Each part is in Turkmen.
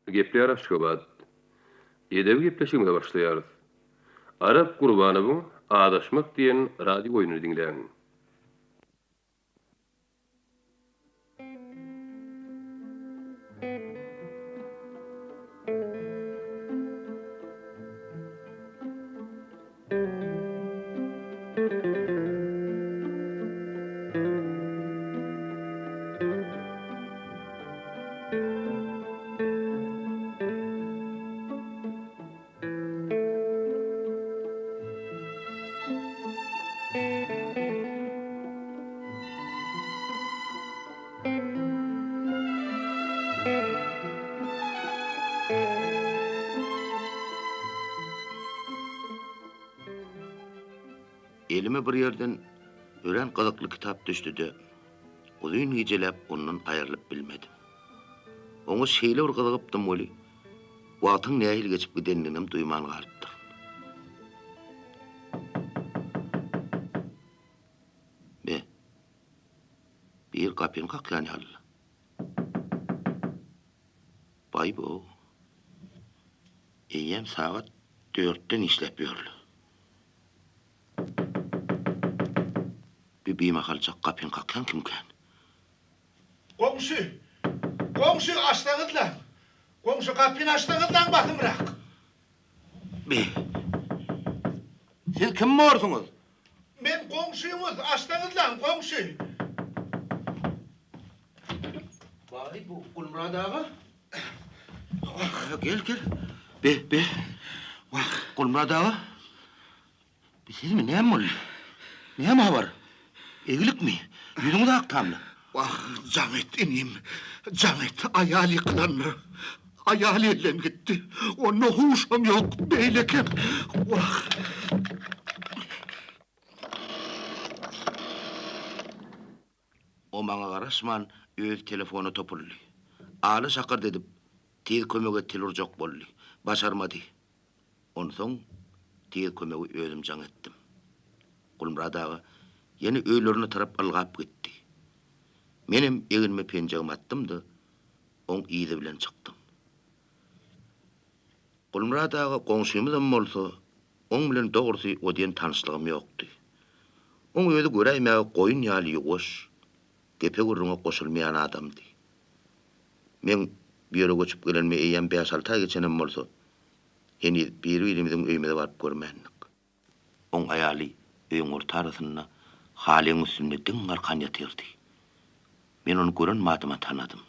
Gepleýär Aşgabat. Edebi gepleşigimize başlaýarys. Arap Gurbanowyň Azaşmak diýen radio oýnuny diňläň. Elime bir ýerden örän gyzykly kitap düşdi-de, uzyn gijeläp ondan aýrylyp bilmedim. Oňa şeýle bir gyzygypdym weli, wagtyň nähili geçip gidendiginem duýman galypdyryn. Be, biri gapyny kakýan ýaly-la. Baý-bow. Eýýäm sagat dörtden işläp ýörler. Bi bimahaljak gapyny kakýan kimkän? Goňşy! Goňşy, açsaňyzlaň! Goňşy, gapyny açsaňyzlaň basymrak! Bi, siz kim borsuňyz? Men goňşyňyz, açsaňyzlaň, goňşy! Baý, bu Gulmyrat aga. Gel, gel. Be, be. Wah, Gulmyrat aga. Bu sizmi, näme boldy? Näme habar? Egilikmi? Ýüzüňiz ak tamly. Wah, jaň et, inim, jaň et, aýal ýykylandyr. Aýal elden gitdi. Onda huşam ýok, beýlekem. Wah! O maňa garaşman, öz telefona topuldy. Ala şakyrt edip, Tiz kömege tel urjak boldy. Başarmady. Onsoň Tiz kömegi özüm jaň etdim. Gulmyrat aga ýene öýlerine tarap ylgap gitdi. Menem egnime penjegimi atdym-da, oň yzy bilen çykdym. Gulmyrat aga goňşymyzam bolsa, oň bilen dogrusy o diýen tanyşlygym ýokdy. Oň özi göräýmäge goýun ýaly ýuwaş, gepe-gürrüňe goşulmaýan adamdy. Meň bu ýere göçüp gelenime eýýäm bäş-alty aý geçenem bolsa, heniz biri-birimiziň öýümize baryp görmändik. Oň aýaly öýüň orta arasynda halyň üstünde diň galkan ýatyrdy. Men ony gören badyma tanadym.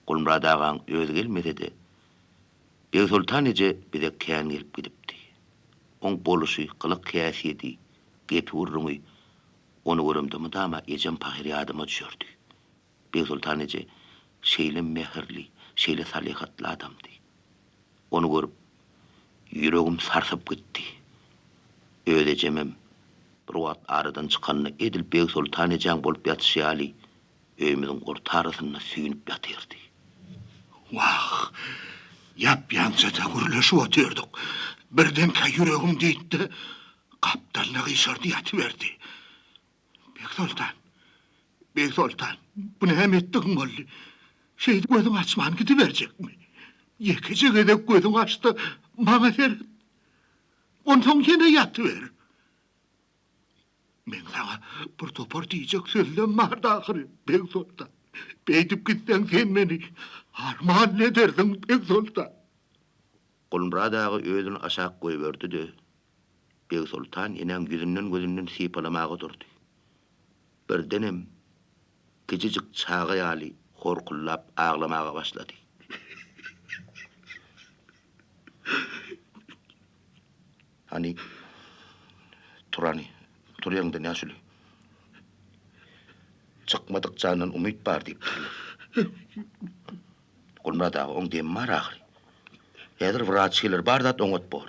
Gulmyrat agaň özi gelmese-de, Begsoltan eje bize kän gelip gidipdi. Oň boluşy, gylyk-häsiýeti, gepi-gürrüňi ony göremde mydama ejem pahyr ýadyma düşerdi. Begsoltan eje şeýle mähirli, şeýle salyhatly adamdy. Ony görüp, ýüregim sarsyp gitdi. Öz ejemem bir wagt aradan çykanda edil Begsoltan ejäň bolup ýatyşy ýaly öýümiziň orta arasynda süýnüp ýatyrdy. Wah, ýap-ýaňja-da gürleşip otyrdyk. Birdenkä ýüregim diýdi-de, gapdalyna gyşardy ýatyberdi. Begsoltan, Begsoltan, bu näme etdigiň boldy? Şeýdip gözüňi açman gidiberjekmi? Ýekeje gezek gözüňi aç-da, maňa seret. Onsoň ýene ýatyber. Meň saňa bir topar diýjek sözlem bardy ahyry, Begsoltan. Beýdip gitseň sen meni arman edersiň, Begsoltan. Gulmyrat aga özüni aşak goýberdi-de, Begsoltan enäň ýüzünden-gözünden sypalamaga durdy. Birdenem kiçijik çaga ýaly horkullap aglamaga başlady. Hany, tur hany, tur ýeriňden ýaşuly. Çykmadyk jandan umyt bar diýipdirler. Gulmyrat aga, oň demi bar ahyry. Häzir wraç geler, bar zat oňat bor.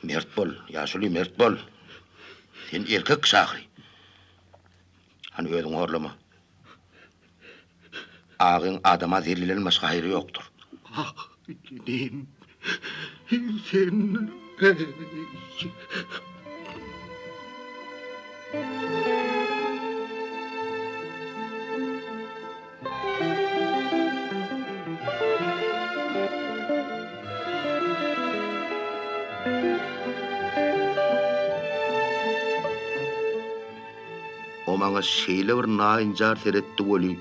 Mert bol, ýaşuly, mert bol. Sen erkek kişi ahyry. Hany özüňi horlama. Agyň adama zelilden başga haýry ýokdur. Ah, inim, sen... Maňa şeýle bir naýynjar seretdi weli,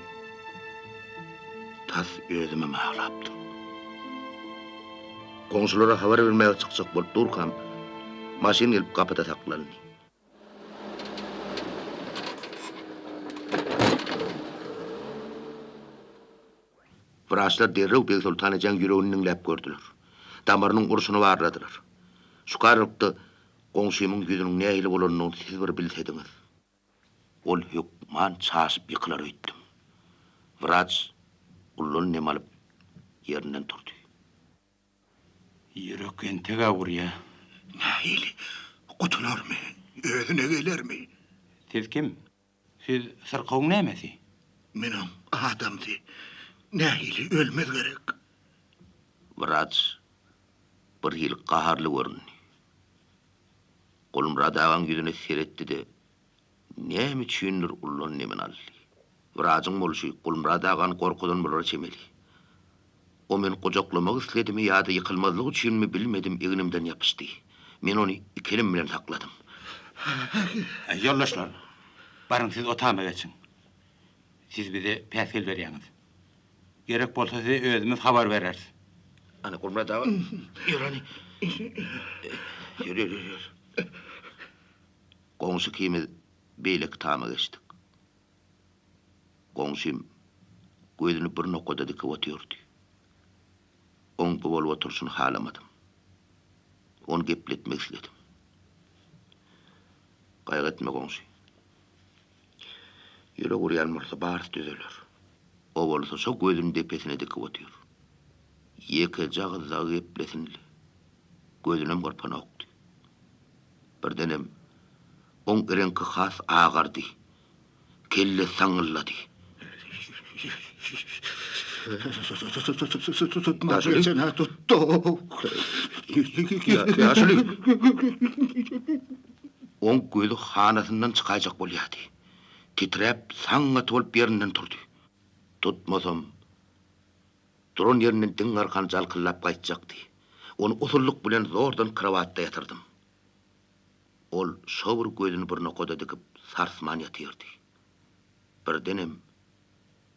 tas özümem aglapdym. Goňşulara habar bermäge çykjak bolup durkam, maşyn gelip gapyda saklandy. Wraçlar derrew Begsoltan ejäň ýüregini diňläp gördüler. Damarynyň urşuny barladylar. Şu aralykda goňşymyň ýüzüniň nähili bolanyny siz bir bilsediňiz. Ol hökman çaşyp ýykylar öýtdüm. Wraç ullan dem alyp, ýerinden turdy. Ýürek entek-ä urýa. Nähili? Gutularmy? Özüne gelermi? Siz kim? Siz syrkawyň nämesi? Men oň adamsy. Nähili ölmez gerek? Wraç birhili gaharly göründi. Gulmyrat agaň ýüzüne seretdi-de, näme üçindir ullan demini aldy. Wrajyň bolşy Gulmyrat agany gorkuzan bolara çemeli. O meni gujaklamak isledimi ýa-da ýykylmazlyk üçinmi bilmedim egnimden ýapyşdy. Men ony iki elim bilen sakladym. Ýoldaşlar, baryň siz otama geçiň. Siz bize päsgel berýäňiz. Gerek bolsa size özümiz habar bereris. Ana Gulmyrat aga, ýör hany. Ýör, ýör, ýör, ýör. Goňşy ikimiz beýleki tama geçdik. Goňşym gözüni bir nokada dikip otyrdy. Oň bu bolup oturyşyny halamadym. Ony gepletmek isledim. Gaýgy etme, goňşy. Ýürek urýan bolsa barysy düzeler. O bolsa şo gözüni depesine dikip otyr. Ýekeje agyz dagy geplesin-le. Gözünem gyrpanokdy. Birdenem oň reňki has agardy. Kellesi saňňyldady. Tutma geçen-ä tutdy-ow. Ýaşuly! Oň gözi hanasyndan çykaýjak bolýardy. Titräp, saňňaty bolup ýerinden turdy. Tutmasam, duran ýerinden diň arkan jalkyldap gaýtjakdy. Ony usullyk bilen zordan krowatda ýatyrdym. Ol şo bir gözüni bir nokada dikip, sarsman ýatyrdy. Birdenem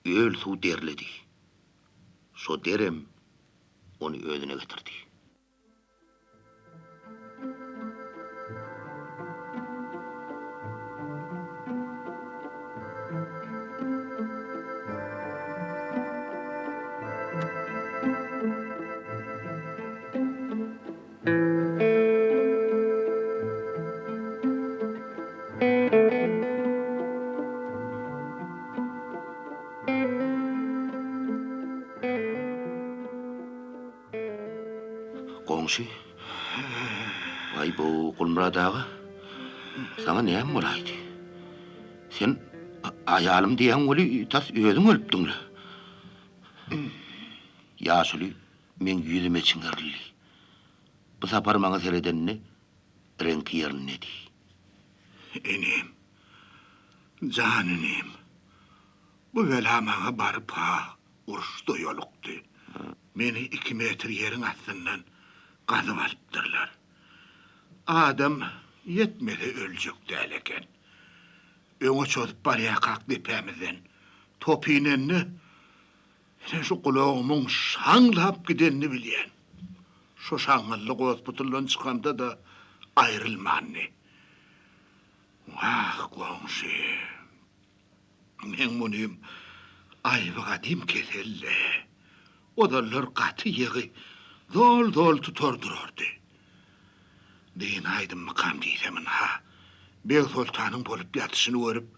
öl suw derledi. Şo derem ony özüne getirdi. Goňşy. Aý-bow, Gulmyrat aga, saňa näme bolaýdy? Sen aýalym diýýäň weli, tas özüň ölüpdiň-le. Ýaşuly Meň ýüzüme çiňerildi. Bu sapar maňa seredende reňki ýerindedi. Inim, jan inim, bu bela maňa baryp-ha uruşda ýolukdy. Meni iki metr ýeriň astyndan gazyp alypdyrlar. Adam ýetmese öljek däl eken. Öňe çozup barýarkak depämizden top inende, Ine şu gulagymyň şaňlap gidenini bilýän. Şo şaňňyldy gospituldan çykamda-da aýrylmandy. Wah, goňşy, meň munym aýby gadym kesel-le. Ozallar gaty ýygy zol-zol tutar durardy. Dynaýdymmykam diýsem, ynha, Begsoltanyň bolup ýatyşyny görüp,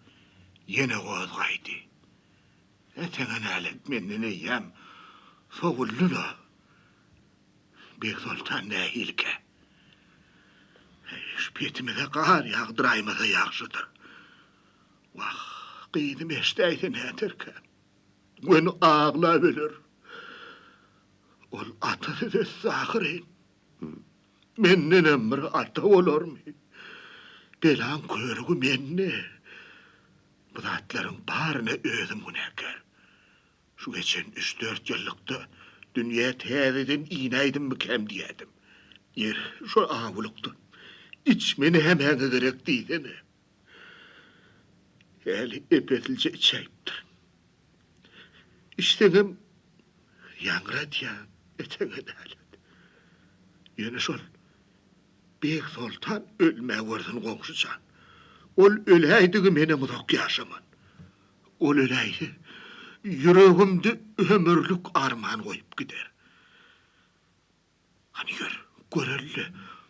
ýene gozgaýdy. Eteňe nälet menden eýýäm sowuldy-la. Begsoltan nähilikä? Şu petimize gar ýagdyraýmasa ýagşydyr. Wah, gyzym eşidäýse näderkä? Göni aglap öler. Ol atasyz ösdi ahyryn. Mendenem bir ata bolarmy? Belaň körügi mende. Bu zatlaryň baryna özüm günäkär. Şu geçen üç-dört ýyllykda dünýä täzeden inäýdimmikäm diýýädim. Ýeri, şo awulykdan içme nämäňe gerek diýsene. Häli ep-eslije içäýipdirin. Içseňem ýaňradýaň, eteňe nälet. Ýöne şol Begsoltan ölmäwersin goňşy jan. Ol öläýdigi menem uzak ýaşaman. Ol öläýse, ýüregimde ömürlik arman goýup gider. Hany ýör, göreli-le,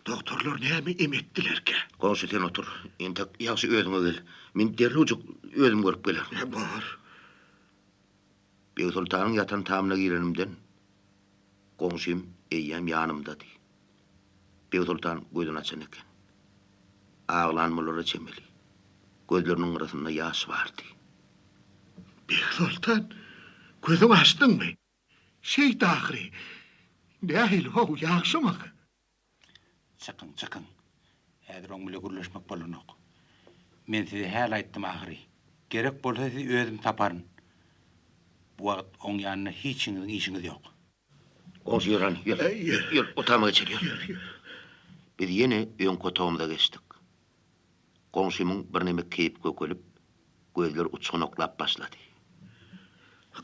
dogtorlar näme em etdilerkä? Goňşy sen otur, entek ýagşy özüňe gel. Men derrewjik özüm görüp gelerin. Bar. Begsoltanyň ýatan tamyna girenimden, goňşym eýýäm ýanymdady. Begsoltan gözüni açan eken. Aglan bolara çemeli. Gözleriniň gyrasynda ýaş bardy. Begsoltan, gözüňi açdyňmy? Şeýt ahyry. Nähili-how, ýagşymy? Çykyň, çykyň. Häzir oň bile gürleşmek bolanok. Men size häli aýtdym ahyry. Gerek bolsa sizi özüm taparyn. Bu wagt oň ýanynda hiçiňiziň işiňiz ýok. Goňşy ýör hany, ýör. Ýör, otagyma geçeli, ýör. Biz ýene öňki otagymyza geçdik. Goňşymyň birneme keýpi kökelip, gözleri uçganaklap başlady.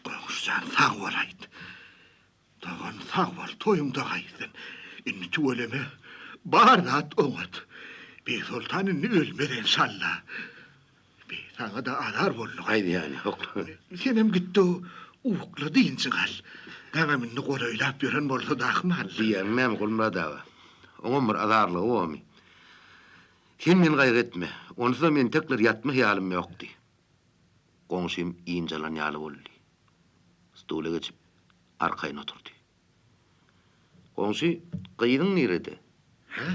Goňşy jan, sag bolaýt. Dogan, sag bol, toýuňda gaýtsyn. Indi tüweleme, bar zat oňat. Begsoltan indi ölmez enşalla. Be, saňa-da azar boldy. Aý, zyýany ýok. Senem git-de, ukla, dynjyňy al. Daňam indi golaýlap ýören bolsa-da ahmal. Diýýäniň näme, Gulmyrat aga? Oňam bir azarlygy bormy? Sen meni gaýgy etme. Onsuzam entekler ýatma hyýalym ýokdy. Goňşym ynjalan ýaly boldy. Stula geçip, arkaýyn oturdy. Goňşy, gyzyň nirede? Hä?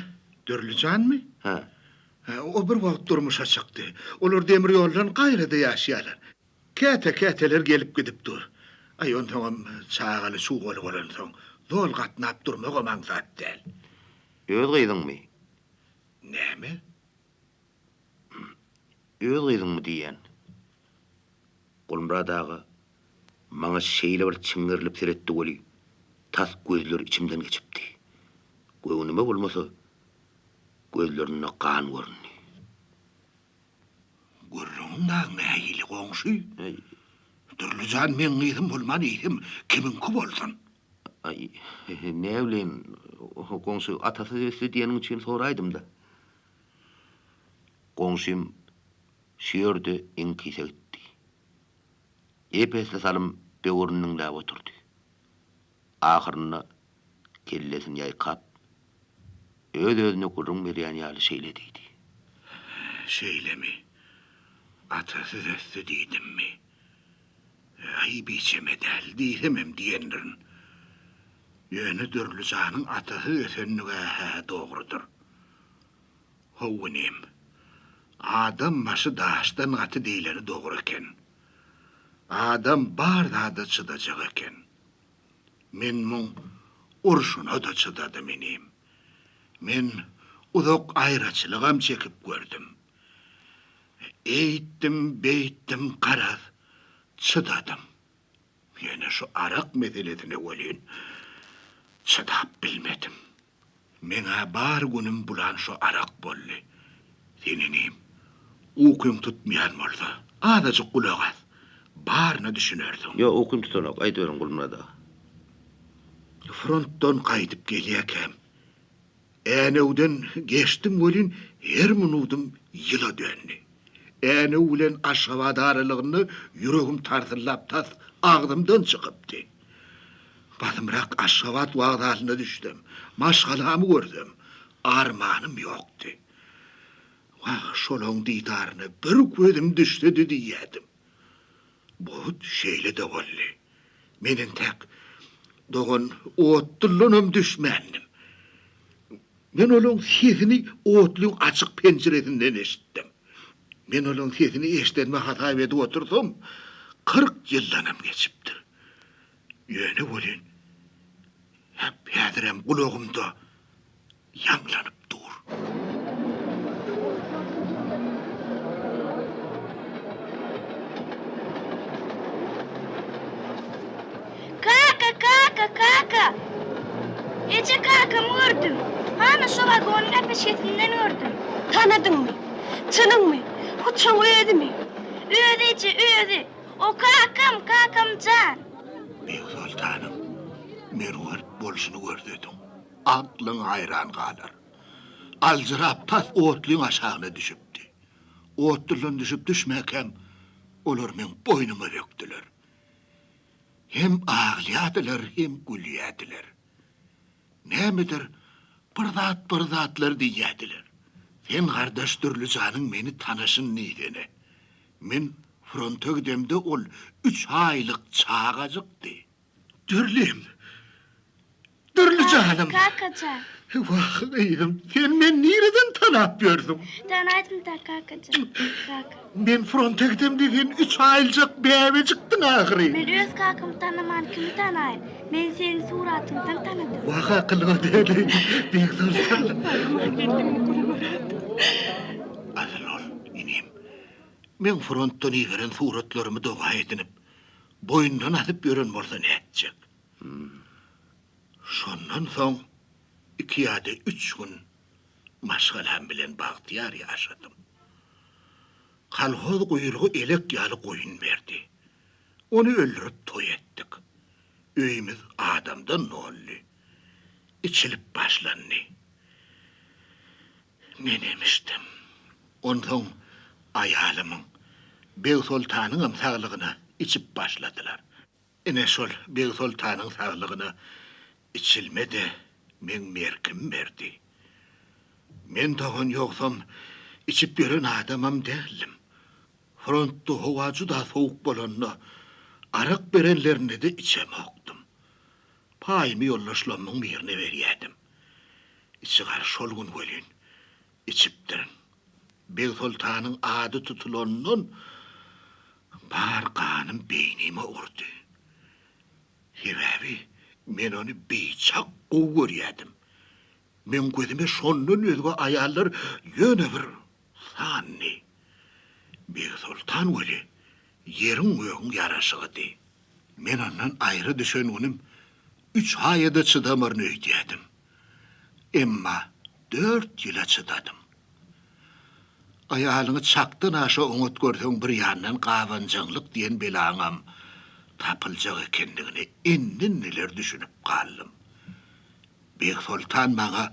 Dürli janmy? Hä. Hä, o bir wagt durmuşa çykdy. Olar demir ýoldan gaýrada ýaşaýarlar. Käte-käteler gelip-gidip dur. Aý, onsoňam çagaly-çugaly bolansoň, zol gatnap durmagam aňsat däl. Öz gyzyňmy? Näme? Öz gyzyňmy diýýän? Gulmyrat aga maňa şeýle bir çiňňerilip seretdi weli, tas gözleri içimden geçipdi. Göwnüme bolmasa, gözlerinde gan göründi. Gürrüňiň dagy nähili, goňşy? Dürli jan meň gyzym bolman eýsem kimiňki bolsun? Aý, näbileýin, goňşy, atasyz ösdi diýeniň üçin soraýdym-da. Goňşym şu ýerde iňkise gitdi. Ep-esli salym böwrüni diňläp oturdy. Ahyrynda kellesini ýaýkap, öz-özüne gürrüň berýän ýaly şeýle diýdi. Şeýlemi? Atasyz ösdi diýdimmi? Aý, biçeme däl diýsemem diýendirin. Ýöne Dürli janyň atasyz ösenligi-hä dogrudyr. Hawa inim. Adam başy daşdan gaty diýleni dogry eken. Adam bar zada çydajak eken. Men muň urşuna-da çydadym inim. Men uzak aýraçylygam çekip gördüm. Eýtdim, beýtdim, garaz, çydadym. Ýöne şu arak meselesine welin çydap bilmedim. Meň-ä bar günüm bulan şu arak boldy. Sen inim, ukyň tutmaýan bolsa, azajyk gulak as, baryna düşünersiň. Ýok, ukym tutanok, aýdyberiň Gulmyrat aga. Frontdan gaýdyp gelýäkäm, Änewden geçdim welin her minudym ýyla döndi. Änew bilen Aşgabat aralygynda ýüregim tarsyllap tas agzymdan çykypdy. Basymrak Aşgabat wokzalyna düşsem, maşgalamy görsem, armanym ýokdy. Wah, şolaň didaryna bir gözüm düşsedi diýýädim. Bu hut şeýle-de boldy. Men entäk dogan otludanam düşmändim. Men olaň sesini otlyň açyk penjiresinden eşitdim. Men olaň sesini eşidenime hasap edip otursam, 40 ýyldanam geçipdir. Ýöne welin, häzirem gulagymda ýaňlanyp dur. Kaka, kaka, kaka! Eje kakamy gördüm. Hana şo wagonyň äpeşgesinden gördüm. Tanadyňmy? Çynyňmy? Hut şoň özümi? Özi eje, özi. O kakam, kakam jan. Begsoltanyň merwert bolşuny görsediň, aklyň haýran galar. Aljyrap tas otlyň aşagyna düşüpdi. Otludan düşüp düşmäkäm, olar meň boýnuma bökdüler. Hem aglaýardylar, hem gülýärdiler. Nämedir, bir zat bir zatlar diýýärdiler. Sen gardaş Dürli janyň meni tanaşyn diýsene. Men fronta gidemde ol üç aýlyk çagajykdy. Dürlim! Dürli janym! Kaka jan. Wah, gyzym, sen meni nireden tanap ýörsüň? Tanaýdym-da, kaka jan. Kaka. Men fronta gidemde sen üç aýlyjak bäbejikdiň ahyry. Men öz kakamy tanaman kimi tanaýyn? Men seni suratyňdan tanadym. Wah, akylyňa däli, Begsoltan. Aman geldiňmi, Gulmyrat? Asyl ol, inim, meň frontdan iberen suratlarymy doga edinip, boýundan asyp ýören bolsa nätjek? Şondan soň iki ýa-da üç gün maşgalam bilen bagtyýar ýaşadym. Kolhoz guýrugy elek ýaly goýun berdi. Ony öldürip toý etdik. Öýümiz adamdan doldy. Içilip başlandy. Menem içdim. Onsoň aýalymyň, Begsoltanyňam saglygyna içip başladylar. Ine şol Begsoltanyň saglygyna içilme-de meň merkim berdi. Men dogan ýogsam içip ýören adamam däldim. Frontda howa juda sowuk bolanda arak berenlerinde-de içemokdym. Paýymy ýoldaşlarymyň birine berýädim. Içigar şol gün welin içipdirin. Begsoltanyň ady tutulandan bar ganym beýnime urdy. Sebäbi men ony biçak gowy görýärdim. Meň gözüme şondan özge aýallar ýöne bir sandy. Begsoltan weli ýeriň-gögüň ýaraşygydy. Men ondan aýra düşen günüm üç aýa-da çydamaryn öýdýärdim. Emma dört ýyla çydadym. Aýalyňy çakdan aşa oňat görseň bir ýandan gabanjaňlyk diýen belaňam tapyljak ekenligine indi-indiler düşünip galdym. Begsoltan maňa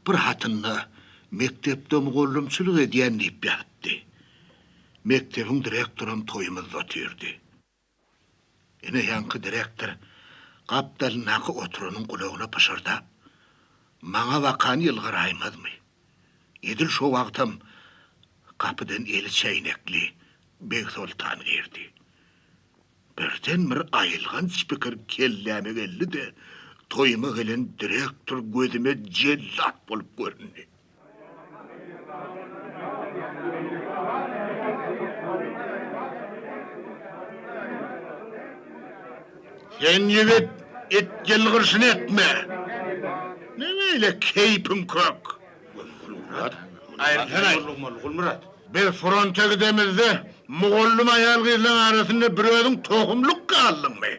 bir hatynda mekdepde mugallymçylyk edýän diýip ýazypdy. Mekdebiň direktoram toýumyzda otyrdy. Ine ýaňky direktor gapdalyndaky oturanyň gulagyna pyşyrdap, maňa bakan ýylgyraýmazmy? Edil şo wagtam gapydan eli çäýnekli Begsoltan girdi. Birden bir aýylganç pikir kelläme geldi-de, toýuma gelen direktor gözüme jellat bolup göründi. Sen ýigit, it ýylgyrşyny etme. Ne beýle keýpiň kök? Aýrylsana. Biz fronta gidemizde mugallym aýal-gyzlaň arasynda bir özüň tohumlyk galdyňmy?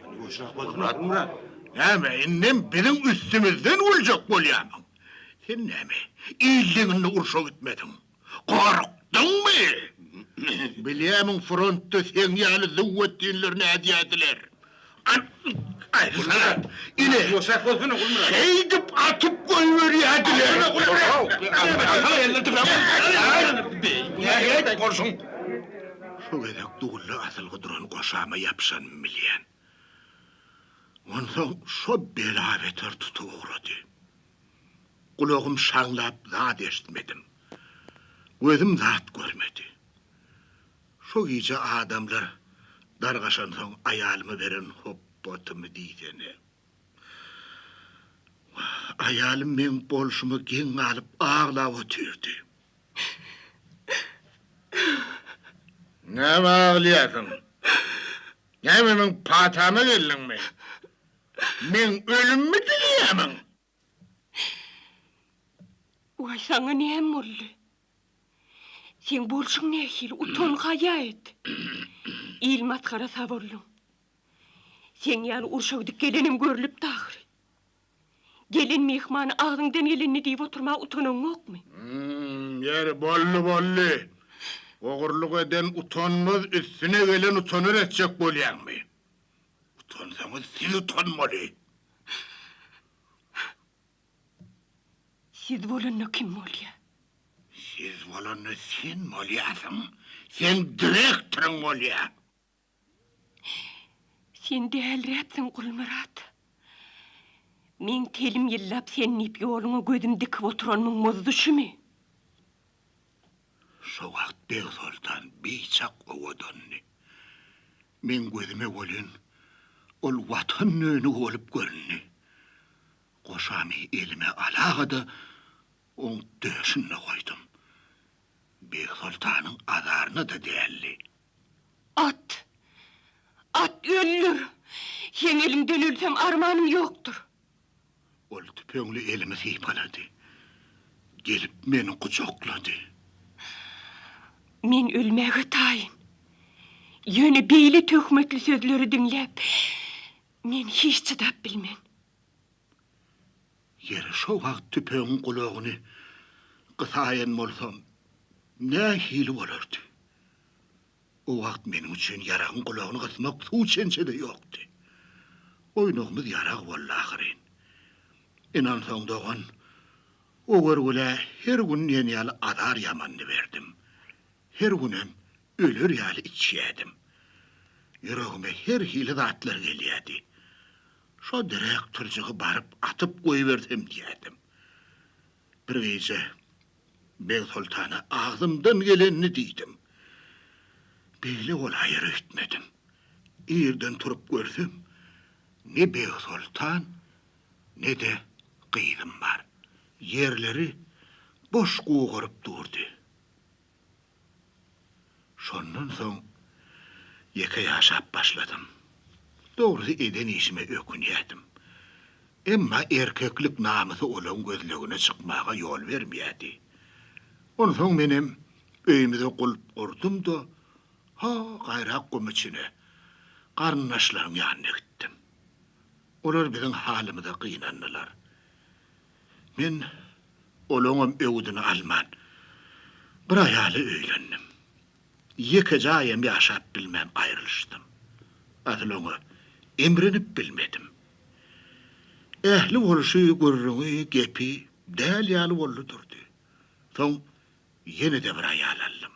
Näme, indem biziň üstümizden güljek bolýarmyň? Sen näme, il deňinde urşa gitmediň? Gorkduňmy? Bilýärmiň, frontda seň ýaly züwwetdinler nädýärdiler? Aýdysana, ine, şeýdip atyp goýberýärdiler. Şu gezek dulda asylgy duran goşama ýapyşanymy bilýän. Onsoň şo bela-beter tutup ugrady. Gulagym şaňlap zat eşitmedim. Gözüm zat görmedi. Şo gije adamlar dargaşansoň aýalyma beren hopbatymy diýsene. Wah, aýalym meň bolşuma geň galyp aglap otyrdy. Näme aglaýarsyň? Näme meň patama geldiňmi? Meň ölümimi dileýärmiň? Waý, saňa näme boldy? Seň bolşuň nähili, utan, haýa et. Il masgarasy-a bolduň. Seň ýaly urşa gidip gelenem görlüpdi ahyry. Gelen myhmana agzyňdan gelenini diýip oturmaga utanaňokmy? Ýeri, boldy, boldy. Ogurlyk eden utanmaz, üstüne gelen utanar etjek bolýaňmy? Utansaňyz siz utanmaly. Siz bolanda kim bolýa? Siz bolanda sen bolýasyň. Seň direktoryň bolýa. Sen dälräpsiň Gulmyrat. Meň telim ýyllap sen diýip ýoluňa gözüm dikip oturanymyň muzdy şümi? Şo wagt Begsoltan biçak owadandy. Meň gözüme welin ol Watan nönügi bolup göründi. Goşamy elime alaga-da oň döşünde goýdum. Begsoltanyň azaryna-da däldi. At! At öldür! Seň eliňden ölsem armanym ýokdur. Ol tüpeňli elimi sypalady. Gelip meni gujaklady. Men ölmäge taýyn. Ýöne beýle töhmetli sözleri diňläp, men hiç çydap bilmen. Ýeri şo wagt tüpeňiň gulagyny gysaýan bolsam, nähili bolardy? O wagt meniň üçin ýaragyň gulagyny gysmak suw çençe-de ýokdy. Oýnagymyz ýarag boldy ahyryn. Ynansaň dogan, o görgülä her gün diýen ýaly azar ýamanyny berdim. Her günem öler ýaly içýädim. Ýüregime her hili zatlar gelýädi. Şo direktorjygy baryp atyp goýbersem diýýädim. Bir gije Begsoltana agzymdan gelenini diýdim. Beýle bolaýar öýtmedim. Irden turup görsem, ne Begsoltan, ne-de gyzym bar. Ýerleri boş gugaryp durdy. Şondan soň ýeke ýaşap başladym. Dogrusy eden işime ökünýärdim. Emma erkeklik namysy olaň gözlegine çykmaga ýol bermeýärdi. Onsoň menem öýümize gulp urdum-da, ha gaýrak gum içine, garyndaşlaryň ýanyna gitdim. Olar biziň halymyza gynandylar. Men olaňam öwüdini alman, bir aýala öýlendim. Ýekeje aýam ýaşap bilmän aýrylyşdym. Asyl oňa emrinip bilmedim. Ähli bolşy, gürrüňi, gepi däl ýaly boldy durdy. Soň ýene-de bir aýal aldym.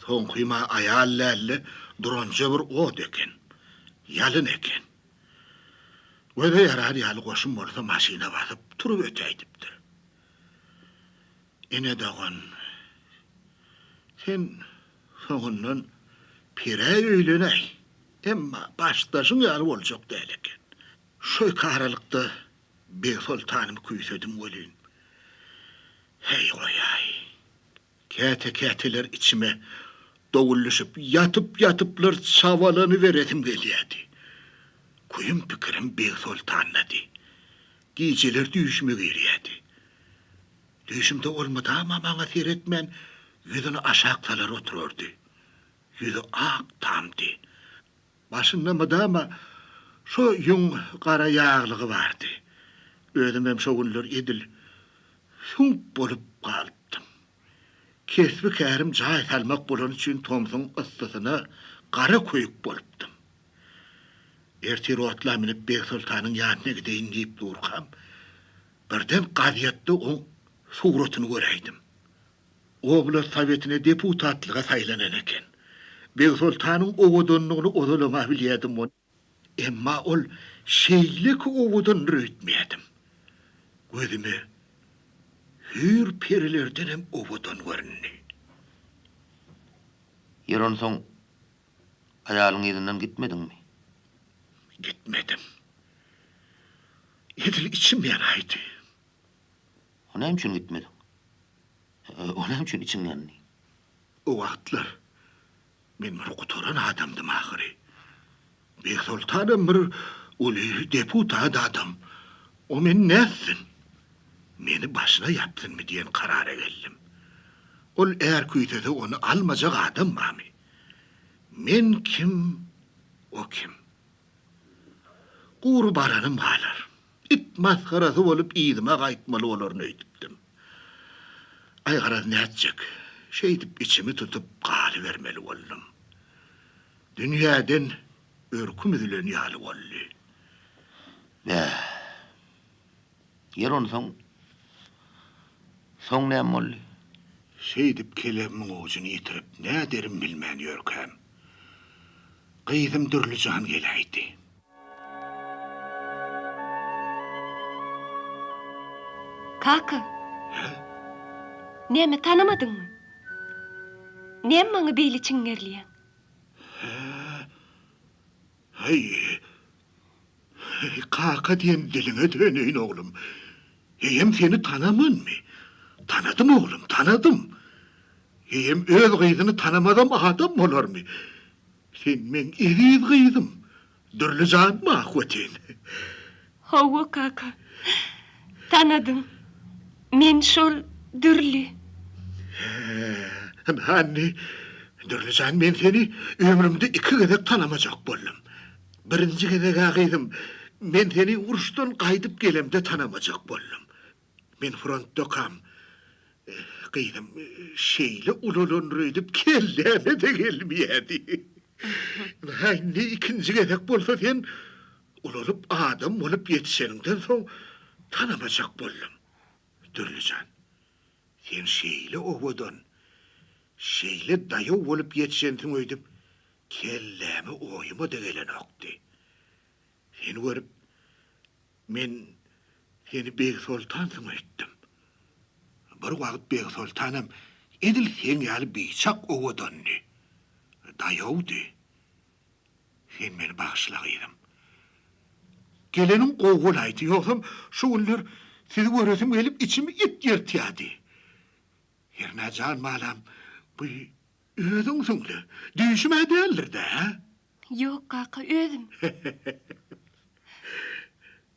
Soňkym-a aýal däl-de, duranja bir ot eken. Ýalyn eken. Göze ýarar ýaly goşun bolsa maşyna basyp turup ötäýdipdir. Ene dogan, sen soňundan Pirä öýlenäý. Emma başdaşyň ýaly boljak däl eken. Şu iki aralykda Begsoltanymy küýsedim welin, heý goýaý. Käte-käteler içime dowul düşüp, ýatyp-ýatyplar çabalanyberesim gelýärdi. Küýüm-pikirim Begsoltandady. Gijeler düýşüme girýärdi. Düýşümde ol mydama maňa seretmän, ýüzüni aşak salar oturardy. Ýüzi ak tamdy. Başynda mydama şo ýüň gara ýaglygy bardy. Özümem şo günler edil süňk bolup galypdym. Kesbi-kärim jaý salmak bolany üçin tomsuň yssysyna gara köýük bolupdym. Ertir otla münüp Begsoltanyň ýanyna gideýin diýip durkam, birden gazetde oň suratyny göräýdim. Oblast sowetine deputatlyga saýlanan eken. Begsoltanyň owadanlygyny ozalam-a bilýärdim, emma ol şeýleki owadandyr öýtmeýärdim. Gözüme hüýr-perilerdenem owadan göründi. Ýeri onsoň aýalyň yzyndan gitmediňmi? Gitmedim. Edil içim ýanaýdy. O näme üçin gitmediň? O näme üçin içiň ýandy? O wagtlar men bir gutaran adamdym ahyry. Begsoltanam bir uly deputat adam. O meni nätsin? Meni başyna ýapsynmy diýen karara geldim. Ol är küýsese ony almajak adam barmy? Men kim, o kim? Gury baranym galar. It masgarasy bolup yzyma gaýtmaly bolaryn öýdüpdim. Aý garaz nätjek. Şeýdip içimi tutup galybermeli boldum. Dünýäden örküm üzülen ýaly boldy. Bäh. Ýeri onsoň, soň näme boldy? Şeýdip kelebimiň ujuny ýitirip näderim bilmän ýörkäm, gyzym Dürlüjan geläýdi. Kaka. Hä? Näme tanamadyňmy? Näme maňa beýle çiňňerilýäň? Hä? Häý, kaka diýen diliňe döneýin oglum. Ejem seni tanamanmy? Tanadym oglum, tanadym. Ejem öz gyzyny tanamazam adam bolarmy? Sen meň eziz gyzym, Dürli janmy ahwetin? Hawa kaka, tanadym. Men şol Dürli. Hä, hany, Dürli jan, men seni ömrümde iki gezek tanamajak boldum. Birinji gezeg-ä gyzym, men seni uruşdan gaýdyp gelemde tanamajak boldum. Men frontdakam, gyzym, şeýle ulalandyr öýdüp kelläme-de gelmeýärdi. Ynha, indi ikinji gezek bolsa sen ulalyp adam bolup ýetişeniňden soň tanamajak boldum. Dürli jan, sen şeýle owadan, şeýle daýaw bolup ýetişensiň öýdüp kelläme oýuma-da gelenokdy. Seni görüp, men seni Begsoltansyň öýtdüm. Bir wagt Begsoltanam edil seň ýaly biçak owadandy, daýawdy. Sen meni bagyşla, gyzym. Geleniň gowy bolaýdy, ýogsam şu günler sizi göresim gelip içimi it ýyrtýardy. Hernä jan balam, bu özüňsiň-le, düýşüm-ä däldir-dä, hä? Ýok, kaka, özüm.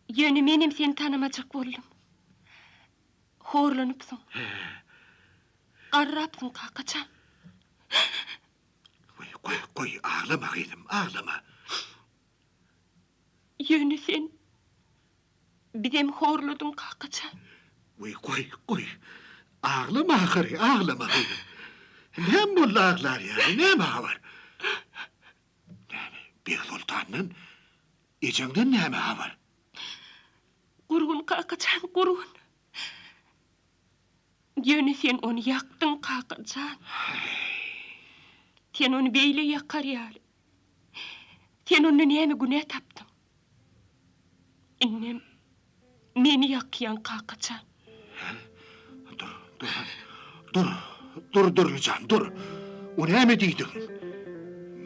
Ýöne menem seni tanamajak boldum. Horlanypsyň. Garrapsyň, kaka jan. Goý, goý, goý, aglama gyzym, aglama. Ýöne sen bizem horladyň, kaka jan. Goý, goý, goý. Aglama ahyry, aglama gyzym. Näme boldy aglar ýaly, näme habar? Näme, Begsoltandan, ejeňden näme habar? Gurgun, kaka jan, gurgun. Ýöne sen ony ýakdyň, kaka jan. Sen ony beýle ýakar ýaly. Sen onda näme günä tapdyň? Indem meni ýakýaň, kaka jan. Hä? Dur, dur, dur, dur, Dürli jan, dur. O näme diýdigiň?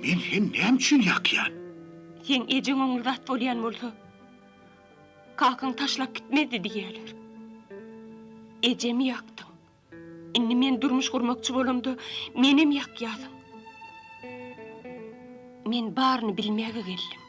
Men seni näme üçin ýakýan? Seň ejeň oňly zat bolýan bolsa, kakaň taşlap gitmezdi diýýäler. Ejemi ýakdyň. Indi men durmuş gurmakçy bolamda menem ýakýasyň. Men baryny bilmäge geldim.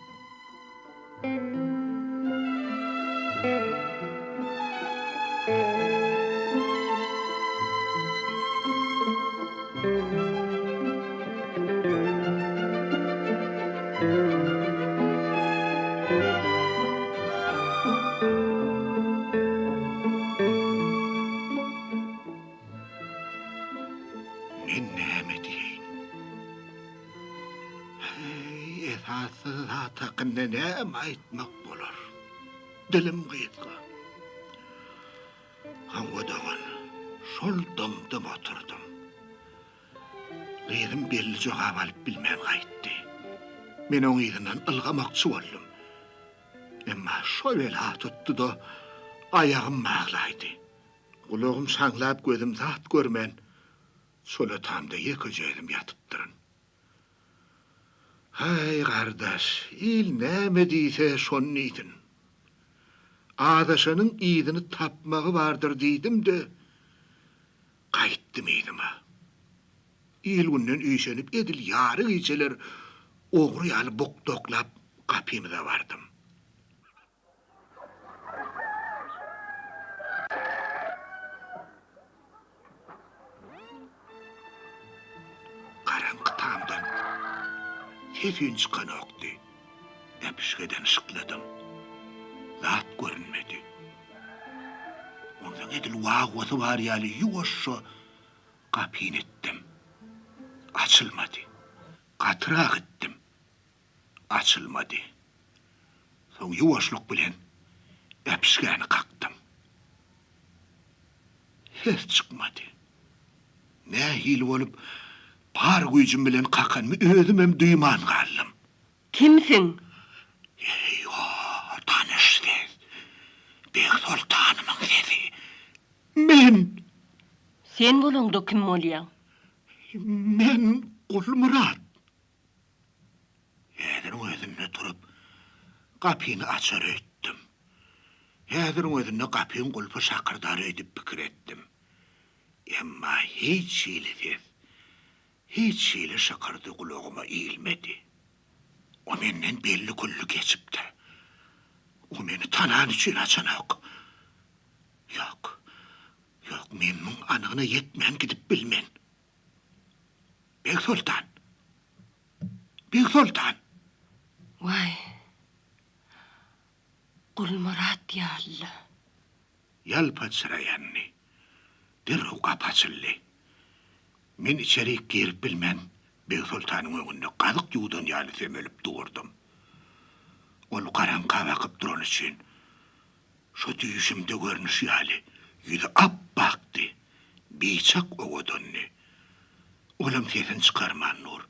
Men näme diýeýin? Heý, esassyz zat hakynda näme aýtmak bolar? Dilim gysga. Hawa dogan, şol dymdym oturdym. Gyzym belli jogap alyp bilmän gaýtdy. Men oň yzyndan ylgamakçy boldum. Emma şo bela tutdy-da, aýagym baglaýdy. Gulagym şaňlap gözüm zat görmän, çola tamda ýekeje özüm ýatypdyryn. Haý, gardaş, il näme diýse, şony diýsin. Azaşanyň yzyny tapmagy bardyr diýdim-de, gaýtdym yzyma. Il-günden üýşenip edil ýary gijeler ogry ýaly bukdaklap gapymyza bardym. Garaňky tamdan ses-üýn çykanokdy. Äpişgeden yşykladym. Zat görünmedi. Onsoň edil wagwasy bar ýaly ýuwaşja gapyny itdim. Açylmady. Gatyrak itdim. Açylmady. Soň ýuwaşlyk bilen äpişgäni kakdym. Ses çykmady. Nähili bolup bar güýjüm bilen kakanymy özümem duýman galdym. Kimsiň? Eý-ho, tanyş ses. Begsoltanymyň sesi. Men! Sen bolaňda kim bolýaň? Men Gulmyrat. Häziriň özünde turup, gapyny açar öýtdüm. Häziriň özünde gapyň gulpy şakyrdar öýdüp pikir etdim. Emma hiç hili ses, hiç hili şykyrdy gulagyma ilmedi. O menden belli-külli geçipdir. O meni tanany üçin açanok. Ýok, ýok, men muň anygyna ýetmän gidip bilmen. Begsoltan! Begsoltan! Waý, Gulmyrat ýaly-la. Ýalpa çyra ýandy. Derrew gapy açyldy. Men içerik girip bilmän, Begsoltanyň öňünde gazyk ýuwdan ýaly sömelip durdum. Ol garaňka bakyp durany üçin, şo düýşümde görnüşi ýaly, ýüzi ap-akdy, biçak owadandy. Olam sesini çykarman dur.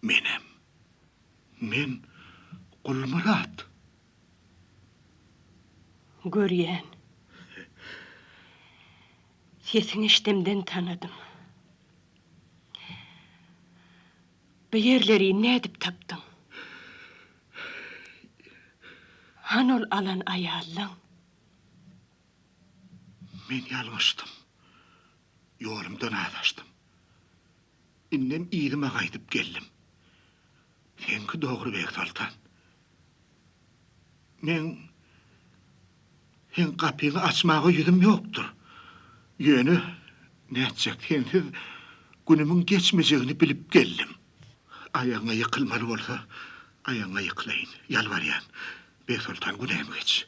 Menem. Men Gulmyrat. Görýän. Sesiňi eşdemden tanadym. Bu ýerleri nädip tapdyň? Hany ol alan aýallaň? Men ýalňyşdym. Ýolumdan azaşdym. Indem yzyma gaýdyp geldim. Seňki dogry Begsoltan. Meň seň gapyňy açmaga ýüzüm ýokdur. Ýöne nätjek sensiz günümiň geçmejegini bilip geldim. Aýagyňa ýykylmaly bolsa, aýagyňa ýykylaýyn. Ýalbarýan, Begsoltan günämi geç.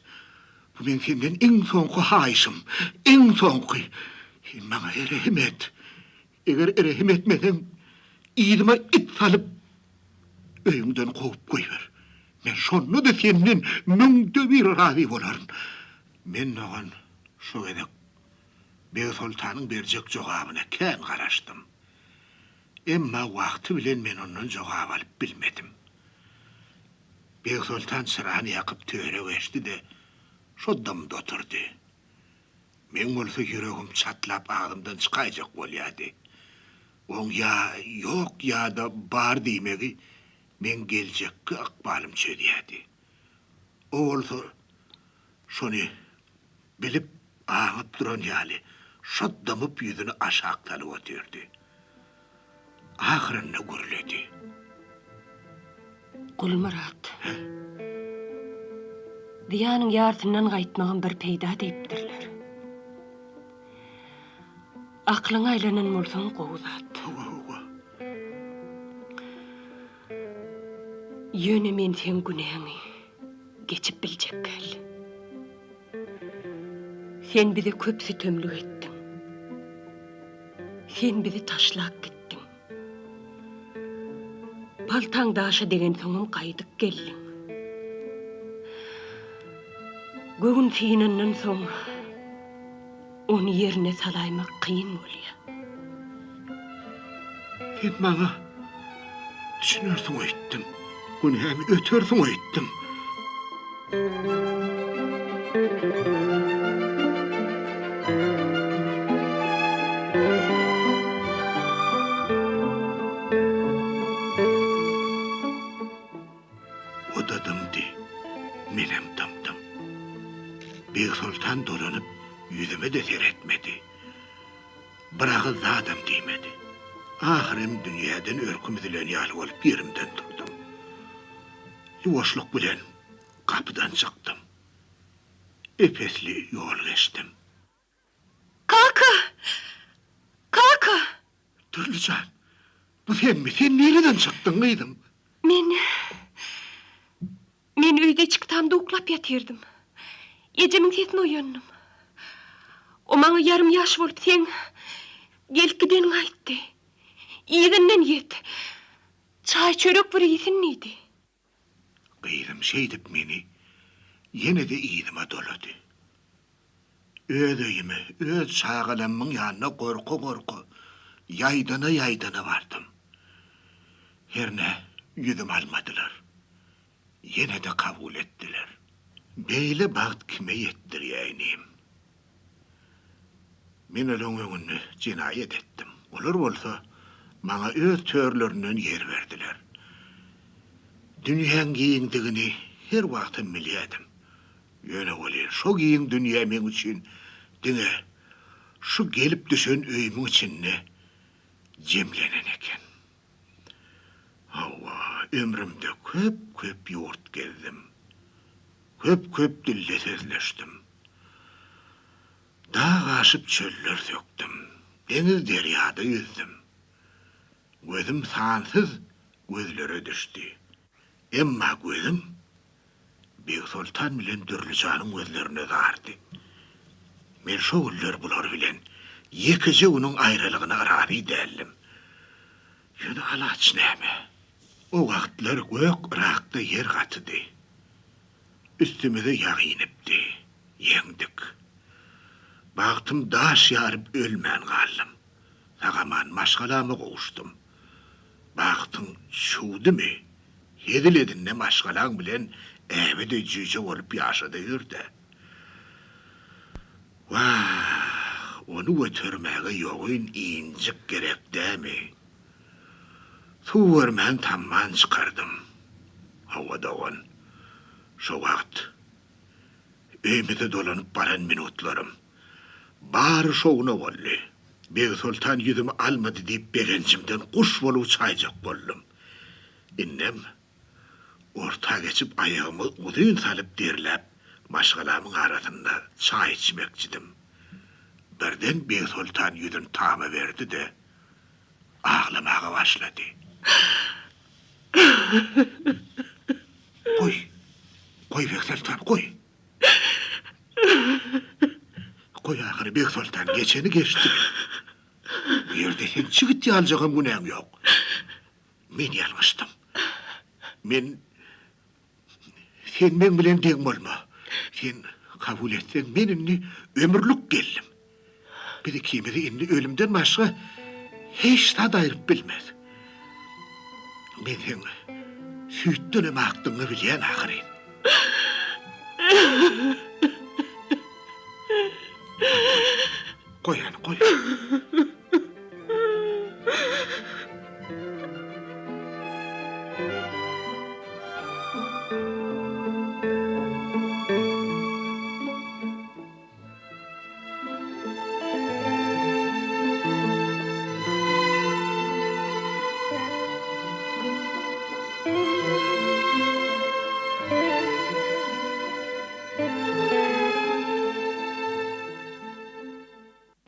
Bu meň senden iň soňky haýyşym. Iň soňky. Sen maňa rehim et. Eger rehim etmeseň, yzyma it salyp, öýüňden kowup goýber. Men şonda-da senden müňde bir razy bolaryn. Men dogan şo gezek Begsoltanyň berjek jogabyna kän garaşdym. Emma wagty bilen men ondan jogap alyp bilmedim. Begsoltan çyrany ýakyp töre geçdi-de, şo dymdy oturdy. Meň bolsa ýüregim çatlap agzymdan çykaýjak bolýardy. Oň ýa ýok ýa-da bar diýmegi meň geljekki ykbalym çözýärdi. O bolsa şony bilip, aňyp duran ýaly, şo dymyp ýüzüni aşak salyp otyrdy. Ahyrynda gürledi. Gulmyrat. Zyýanyň ýarsyndan gaýtmagam bir peýda diýipdirler. Aklyňa aýlanan bolsaň gowy zat. Hawa, hawa. Ýöne men seň günäňi geçip biljek däl. Sen bize köp sütemlik etdiň. Sen bizi taşlap gitdiň. Paltaň daşa degensoňam gaýdyp geldiň. Göwün synandan soň ony ýerine salaýmak kyn bolýar. Sen maňa düşünersiň öýtdüm. Günämi ötersiň öýtdüm. O-da dymdy, menem dymdym. Begsoltan dolanyp, ýüzüme-de seretmedi. Bir agyz zadam diýmedi. Ahyrym dünýäden örküm üzülen ýaly bolup ýerimden turdum. Ýuwaşlyk bilen gapydan çykdym. Ep-esli ýol geçdim. Kaka! Kaka! Dürli jan, bu senmi? Sen nireden çykdyň, gyzym? Men. Men öýde içki tamda uklap ýatyrdym. Ejemiň sesine oýandym. O maňa ýarym ýaş bolup seň gelip gideniňi aýtdy. Yzyndan ýet. Çaý-çörek bir iýsin diýdi. Gyzym şeýdip meni ýene-de yzyma dolady. Öz öýüme, öz çagalammyň ýanyna gorka-gorka, ýaýdana-ýaýdana bardym. Hernä ýüzüm almadylar. Ýene-de kabul etdiler. Beýle bagt kime ýetdirýä inim? Men olaň öňünde jenaýat etdim. Olar bolsa maňa öz törlerinden ýer berdiler. Dünýäň giňdigini her wagtam bilýädim. Ýöne welin şo giň dünýä meň üçin diňe şu gelip düşen öýümiň içinde jemlenen eken. Hawa, ömrümde köp-köp ýurt gezdim. Köp-köp dilde sözleşdim. Dag aşyp çöller sökdüm, deňiz-derýada ýüzdüm. Gözüm sansyz gözlere düşdi. Emma gözüm Begsoltan bilen Dürlüjanyň gözlerine dardy. Men şo günler bular bilen ýekeje günüň aýralygyna razy däldim. Ýöne alaç näme? O wagtlar gök Yrakda ýer gatydy. Üstümize ýag inipdi. Ýeňdik. Bagtym daş ýaryp ölmän galdym. Sag-aman maşgalama gowuşdym. Bagtyň çüwdümi? Hezil edinde maşgalaň bilen äbedeý jüýje bolup ýaşa-da ýör-dä. Wah, ony götermäge ýogyn injik gerek dämi? Suw görmän tamman çykardym. Hawa dogan, şo wagt öýmüze dolanyp baran minutlarym bary şowuna boldy. Begsoltan ýüzümi almady diýip begenjimden guş bolup uçaýjak boldum. Indem orta geçip aýagymy uzyn salyp derläp maşgalamyň arasynda çaý içmekçidim. Birden Begsoltan ýüzüni tama berdi-de, aglamaga başlady. Goý, goý Begsoltan, goý. Goý ahyry Begsoltan, geçeni geçdi. Bu ýerde seň çigit ýalyjagam günäň ýok. Men ýalňyşdym. Men Sen meň bilen deň bolma. Sen kabul etseň, men indi ömürlik geldim. Biz ikimizi indi ölümden başga hiç zat aýryp bilmez. Men seň süýtdenem akdygyňy bilýän ahyryn. Goý, goý hany, goý.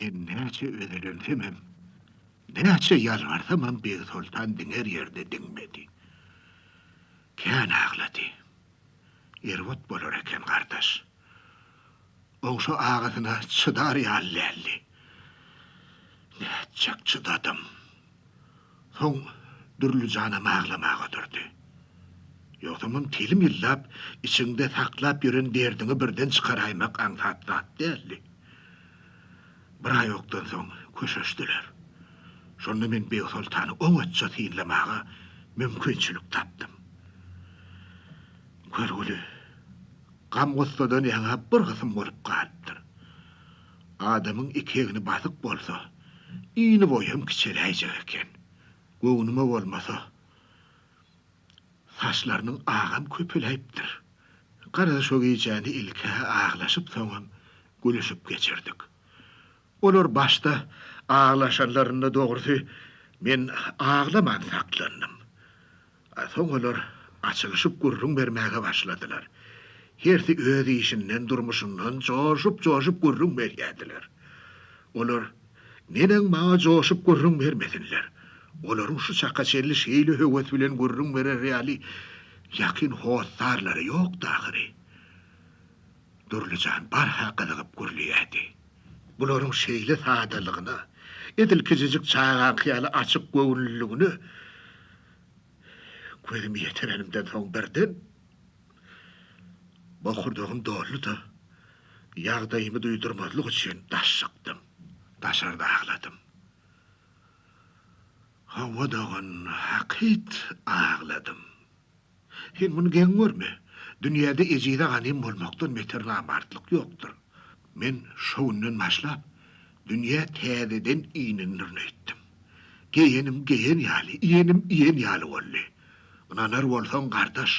Men näçe özelensemem, näçe ýalbarsamam Begsoltan diňer ýerde diňmedi. Kän aglady. Erbet bolar eken gardaş. Oň şo agasyna çydar ýaly däldi. Nätjek çydadym. Soň Dürlüjanam aglamaga durdy. Ýogsamam telim ýyllap içiňde saklap ýören derdiňi birden çykaraýmak aňsat zat däldi. Bir aý okdan soň köşeşdiler. Şonda men Begsoltany oňatja synlamaga mümkinçilik tapdym. Görgüli, gam-gussadan ýaňa bir gysym bolup galypdyr. Adamyň iki egni basyk bolsa, ini boýam kiçeläýjek eken. Göwnüme bolmasa, saçlarynyň agam köpeläýipdir. Garaz, şo gijäni ilk-ä aglaşyp, soňam gülüşip geçirdik. Olar başda aglaşanlarynda dogrusy men aglaman saklandym. Soň olar açylyşyp gürrüň bermäge başladylar. Hersi öz işinden, durmuşyndan joşup-joşup gürrüň berýärdiler. Olar neneň maňa joşup gürrüň bermesinler? Olaryň şu çaka çenli şeýle höwes bilen gürrüň berer ýaly ýakyn hossarlary ýokdy ahyry. Dürlüjan barha gyzygyp gürleýärdi. Bularyň şeýle sadalygyna, Edil kiçijik çagaňky ýaly açyk göwünliligine gözümi ýetirenimden soň birden bokurdagym doldy-da, ýagdaýymy duýdurmazlyk üçin daş çykdym. Daşarda agladym. Hawa dogan, hakyt agladym. Sen muny geň görme. Dünýäde ejize ganym bolmakdan beter namartlyk ýokdur. Men şo günden başlap, dünýä täzeden inendirin öýtdüm. Geýenim geýen ýaly, iýenim iýen ýaly boldy. Ynanar bolsaň, gardaş,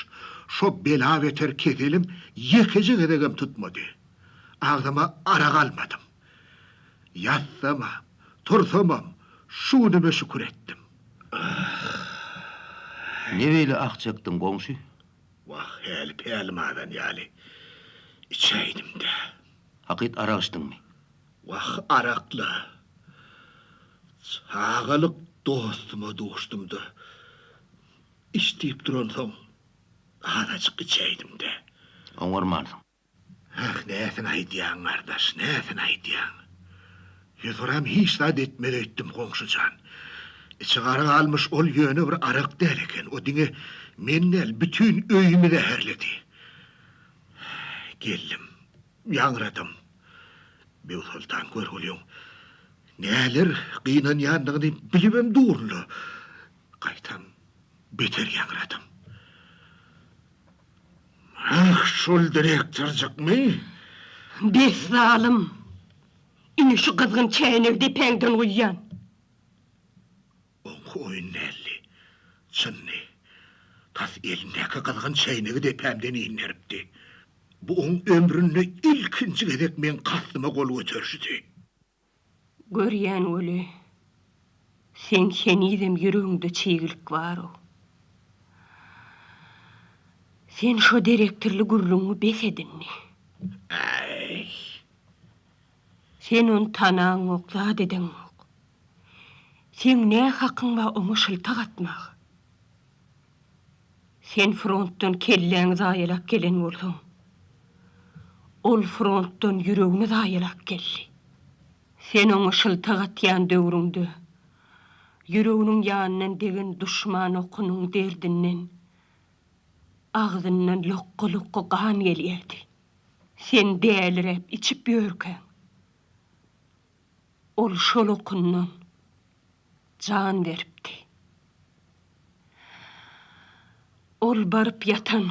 şo bela-beter keselim ýekeje gezegem tutmady. Agzyma arak almadym. Ýatsamam, tursamam, şu günüme şükür etdim. Ne beýle ah çekdiň, goňşy? Wah, häli pälim azan ýaly. Içäýdim-dä. Hakyt arak içdiňmi? Wah, arak-la. Çagalyk dostuma duşdum-da, iç diýip duransoň, azajyk içäýdim-dä. Oňarmansyň. Hah, näsini aýdýaň, gardaş, näsini aýdýaň? Ýüzuram hiç zat etmez öýtdüm, goňşy jan. Içi gara galmyş ol ýöne bir arak däl eken, o diňe men däl, bütin öýümi zäherledi. Geldim, ýaňradym. Begsoltan görgüliň näler gynanýandygyny bilibem durun-la. Gaýtam beter ýaňradym. Ah, şol direktorjykmy? Bes zalym! Ine şu gyzgyn çäýnegi depäňden guýýan. Oňky oýun däldi. Çyndy. Tas elindäki gyzgyn çäýnegi depämden inderipdi. Bu oň ömründe ilkinji gezek meň kasdyma gol göterişidi. Görýän weli, seň henizem ýüregiňde çiglik bar-ow. Sen şo derektirli gürrüňiňi bes et indi. Äý. Sen ony tanaňok, zat edeňok. Seň nä hakyň bar oňa şyltak atmaga? Sen frontdan kelläňi zaýalap gelen bolsaň, ol frontdan ýüregini zaýalap geldi. Sen oňa şyltak atýan döwrüňde, ýüreginiň ýanyndan degen duşman okunyň derdinden agzyndan lokga-lokga gan gelýärdi. Sen däliräp içip ýörkäň, ol şol okundan jan beripdi. Ol baryp ýatan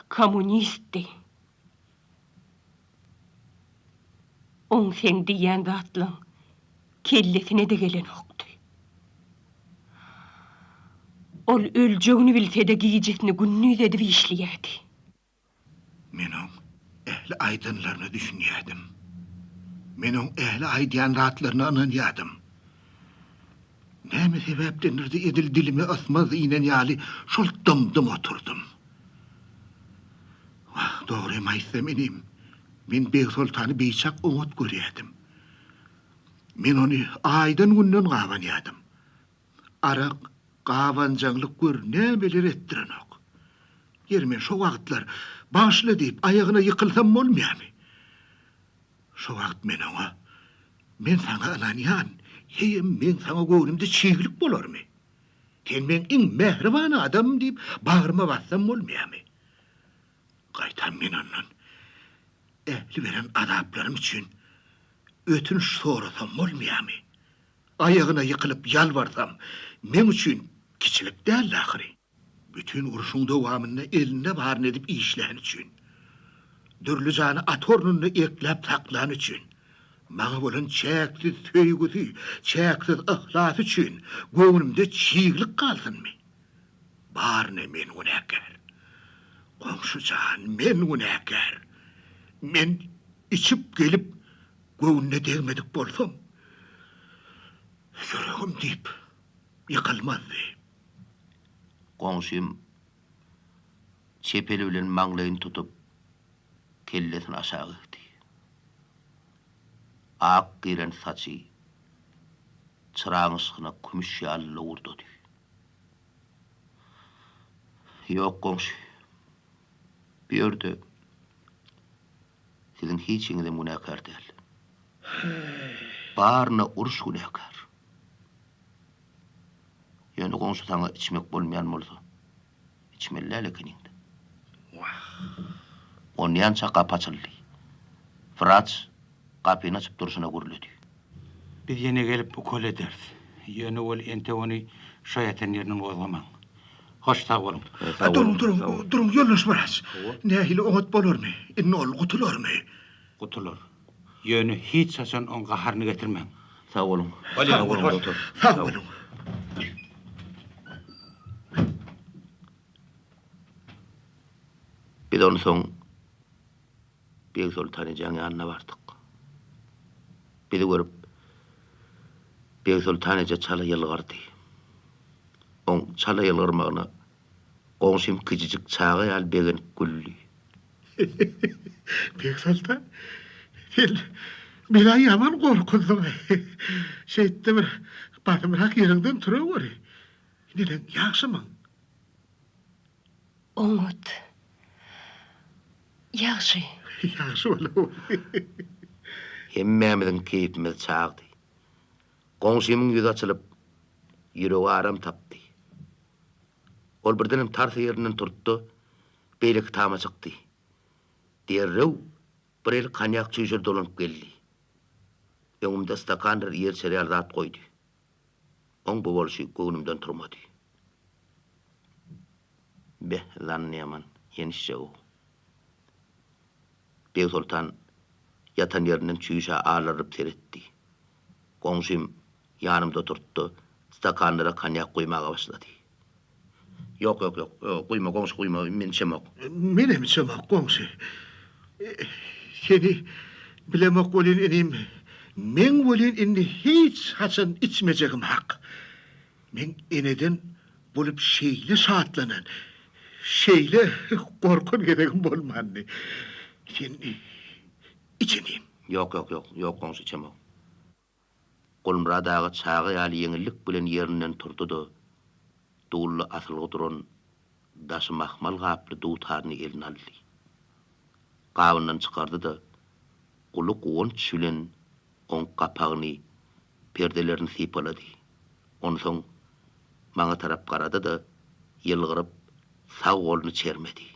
kommunistdi. Oň seň diýýän zatlaň kellesine-de gelenokdy. Ol öljegini bilse-de gijesini gündiz edip işleýärdi. Men oň ähli aýdanlaryna düşünýärdim. Men oň ähli aýdýan zatlaryna ynanýardym. Näme sebäpdendir-de edil dilime ysmaz inen ýaly şol dymdym oturdym. Wah, dogrymy aýtsam, inim, men Begsoltany biçak oňat görýärdim. Men ony aýdan-günden gabanýardym. Arak, gabanjaňlyk gör nämeler etdirenok. Ýeri men şo wagtlar bagyşla diýip aýagyna ýykylsam bolmaýamy? Şo wagt men oňa, Men saňa ynanýan, heýem meň saňa göwnümde çiglik bolarmy? Sen meň iň mähriban adamym diýip bagryma bassam bolmaýamy? Gaýtam men ondan ähli beren azaplarym üçin ötünç sorasam bolmaýamy? Aýagyna ýykylyp ýalbarsam, meň üçin kiçilik däldi ahyry. Bütin urşuň dowamynda elinde baryny edip işläni üçin, dürli jany at ornunda ekläp saklany üçin, maňa bolan çäksiz söýgüsi, çäksiz yhlasy üçin göwnümde çiglik galsynmy? Baryna men günäkär. Goňşy jan, men günäkär. Men içip gelip, göwnüne degmedik bolsam, ýüregim diýip ýykylmazdy. Goňşym çep eli bilen maňlaýyny tutup, kellesini aşak egdi. Ak giren saçy çyraň yşgyna kümüş ýaly lowurdady. Ýok, goňşy, bu ýerde Siziň hiçiňizem günäkär däl. Baryna uruş günäkär. Ýöne goňşy saňa içmek bolmaýan bolsa, içmeli däl ekeniň-dä. Wah. Onýança gapy açyldy. Wraç gapyny açyp durşuna gürledi. Biz ýene gelip ukol ederis. Ýöne weli entek ony şo ýatan ýerinden gozgamaň. Hoş, sag boluň. Duruň, duruň, duruň, ýoldaş wraç. Nähili oňat bolarmy? Indi ol gutularmy? Gutular. Ýöne hiç haçan oň gaharyny getirmäň. Sag boluň. Bolýar, Sag boluň, doktor. Sag boluň. Biz onsoň Begsoltan ejäň ýanyna bardyk. Bizi görüp, Begsoltan eje çala ýylgyrdy. Oň çala ýylgyrmagyna goňşym kiçijik çaga ýaly begenip güldi. Begsoltan, sen meni ýaman gorkuzdyň. Şeýtde bir basymrak ýeriňden turaweri. Neneň, ýagşymyň? Oňat. Ýagşy. Ýagşy bolawoý. Hemmämiziň keýpimiz çagdy. Goňşymyň ýüzi açylyp, ýüregi aram tapdy. Ol birdenem tarsa ýerinden turdy-da, beýleki tama çykdy. Derrew bir eli konýak çüýşeli dolanyp geldi. Öňümde stakandyr ýer-çer ýaly zat goýdy. Oň bu bolşy göwnümden turmady. Beh, zannyýaman, ýenişjeg-ow. Begsoltan ýatan ýerinden çüýşä alarylyp seretdi. Goňşym ýanymda oturtdy-da, stakanlara konýak guýmaga başlady. Ýok, ýok, ýok, guýma, goňşy, guýma, men içemok. Menem içemok, goňşy. Seni bilemok welin, inim, meň welin indi hiç haçan içmejegim hak. Men eneden bolup şeýle şatlanan, şeýle gorkan gezegim bolmandy. Sen iç, inim. Ýok, ýok, ýok, ýok, goňşy, içemok. Gulmyrat aga çaga ýaly ýeňillik bilen ýerinden turdy-da, dulda asylgy duran daşy mahmal gaply dutaryny eline aldy. Gabyndan çykardy-da, uly guwanç bilen oň gapagyny, perdelerini sypalady. Onsoň maňa tarap garady-da, ýylgyryp, sag goluny çermedi.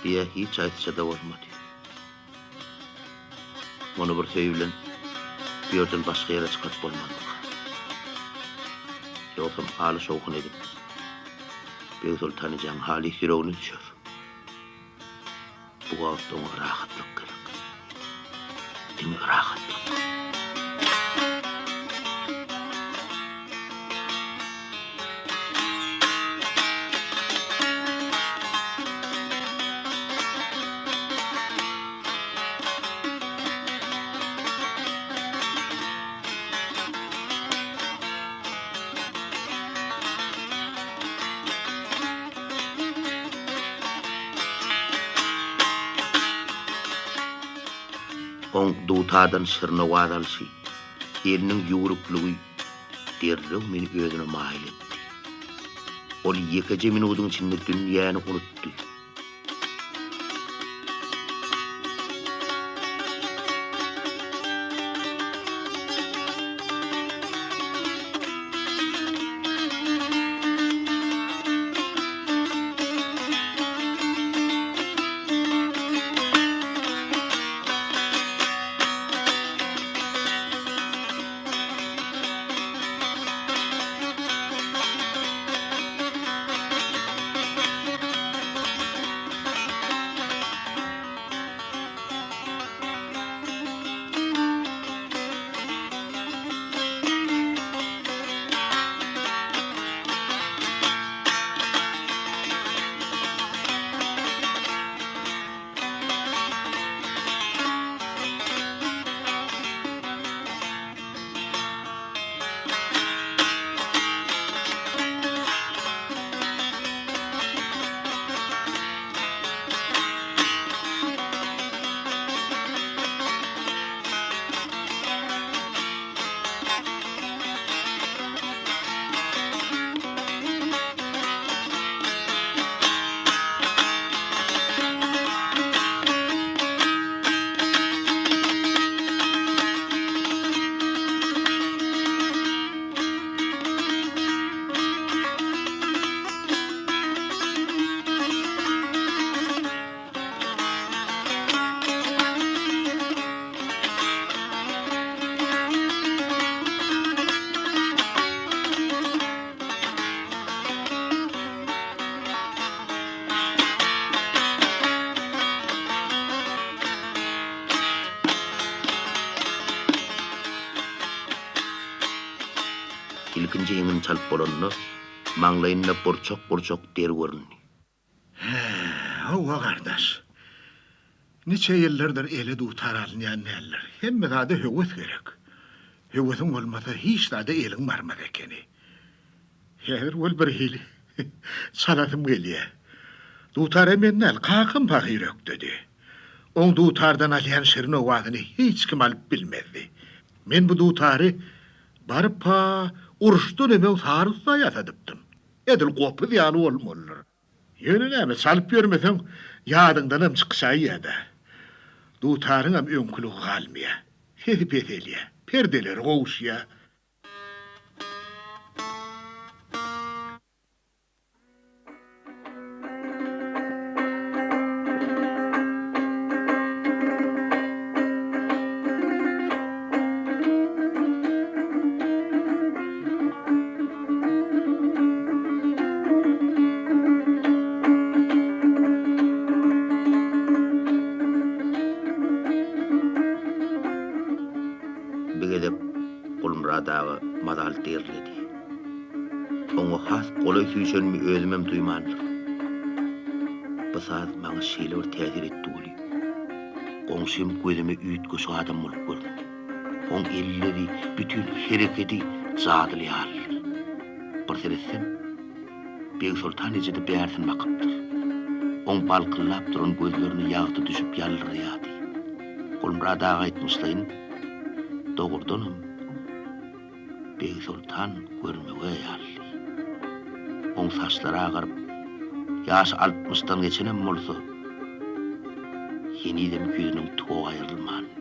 Diýe hiç aýtsa-da bolmady. Muny bir söý bilen bu ýerden başga ýere çykaryp bolmazmyka? Ýogsam aly şowhun edip, Begsoltan ejäň halys ýüregine düşer. Bu wagt oňa rahatlyk gerek. Diňe rahatlyk. Oň dutardan şirin owaz alşy, eliniň ýüwrükligi derrew meni özüne maýyl etdi. Ol ýekeje minudyň içinde dünýäni unutdy. heňini çalyp bolanda, maňlaýynda burçak-burçak der göründi. Hä, hawa gardaş. Niçe ýyllardyr ele dutar alynýan däldir. Hemme zada höwes gerek. Höwesiň bolmasa hiç zada eliň barmaz ekeni. Häzir weli birhili çalasym gelýä. Dutara men däl, kakam pahyr ökdedi. Oň dutardan alýan şirin owazyny hiç kim alyp bilmezdi. Men bu dutary baryp-ha uruşdan öň Sary ussa ýasadypdym. Edil gopuz ýaly bolmalydyr. Ýöne näme, çalyp ýörmeseň, ýadyňdanam çykyşaýýa-da. Dutaryňam öňküligi galmaýa. Sesi peselýä, perdeleri gowuşýa. Bir gezek Gulmyrat aga mazaly derledi. Oňa has golaý süýşenimi özümem duýmandyryn. Bu saz maňa şeýle bir täsir etdi weli, goňşym gözüme üýtgeşik adam bolup göründi. Oň elleri, bütin herekedi jadyly ýalydy. Bir seretsem, Begsoltan eje-de bärsini bakypdyr. Oň balkyldap duran gözlerine ýagty düşüp ýaldyraýardy. Gulmyrat aga aýtmyşlaýyn, dogrudanam, Begsoltan görmegeý ýalydy. Oň saçlary agaryp, ýaşy altmyşdan geçenem bolsa, henizem ýüzüniň togy aýrylmandy.